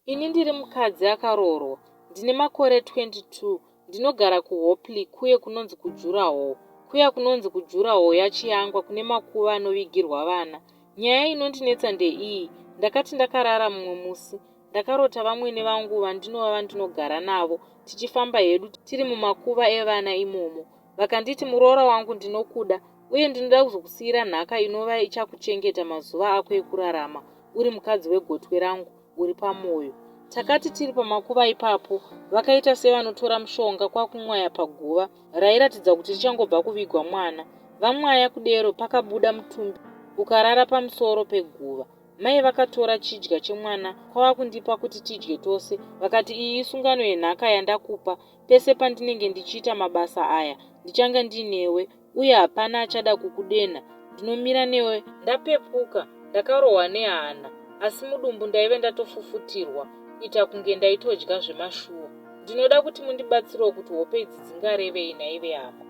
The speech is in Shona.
Ini ndiri mukadzi akaroorwa, ndine makore 22, ndinogara kuHopley kuye kunonzi kuJurawall. Kuya kunonzi kuJurawall yaChiyangwa kune makuva anovigirwa vana. Nyaya inondinetsa ndeiyi, ndakati ndakarara mumwe musi, ndakarota vamwene vangu vandinova vandinogara navo tichifamba hedu tiri mumakuva evana imomo. Vakanditi muroora wangu ndinokuda uye ndinoda kuzokusiira nhaka inova ichakuchengeta mazuva ako ekurarama uri mukadzi wegotwe rangu uri pamoyo. Takati tiri pamakuva ipapo vakaita sevanotora mushonga kwakumwaya paguva rairatidza kuti richangobva kuvigwa mwana. Vamwaya kudero pakabuda mutumbi ukarara pamusoro peguva. Mai vakatora chidya chemwana kwava kundipa kuti tidye tose vakati iyi isungano yenhaka yandakupa pese pandinenge ndichiita mabasa aya ndichange ndinewe uye hapana achada kukudenha ndinomira newe ndapepuka ndakarohwa nehana asi mudumbu ndaive ndatofufutirwa kuita kunge ndaitodya zvemashuwa ndinoda kuti mundibatsirewo kuti hope idzi dzingarevei nhai vehama.